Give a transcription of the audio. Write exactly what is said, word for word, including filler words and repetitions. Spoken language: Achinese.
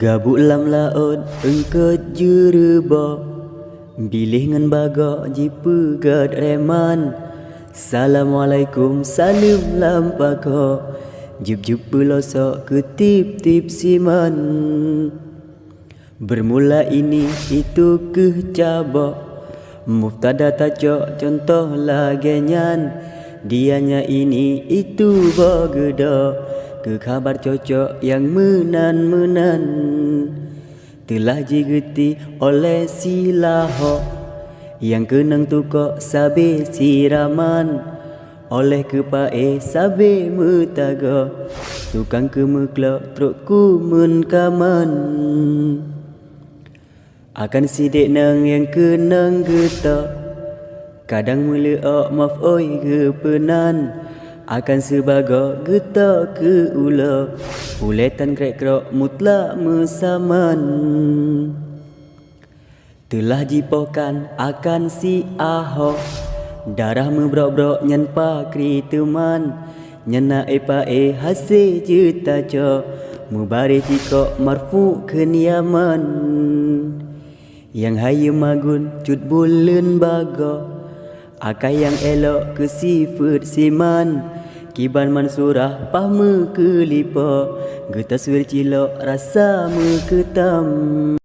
Gabuk lam laôt eungkôt jeureubok, biléh ngon bagok jipeugét reman. Assalamualaikum saleuem lam pakok, jeueb-jeueb peulosok keu tieb-tieb siman. Bermula ini itu keuh cabok, mubtada tacok contoh lagée nyan. Dianya ini itu boh geudo, keu khabar cocok nyang meunan-meunan. Teulah jigeutih oleh si Lahok, nyang keunong tukok sabe siraman. Oleh keu paé sabe meutagoe, tukang keu meuklok trok kumeun kaman. Akan sidek nang nyang keunong geutok, kadang meuleuok maf'oi geupeunan. Akan sibagoe geutok keu ulo, ulée tan krek-krok mutlak meusaman. Teulah jipohkan akan si Ahok, darah meubrok-brok nyan pakri teuman. Nyan na épa-é hase jeuet tacok, meubareh cikok marfu kheun Yaman. Nyang hayeue magun cut buleuen bagok, akai nyang élok keu sifeuet siman. Kiban mansurah paih meukeulipok, geutaswir cilok rasa meukeutam.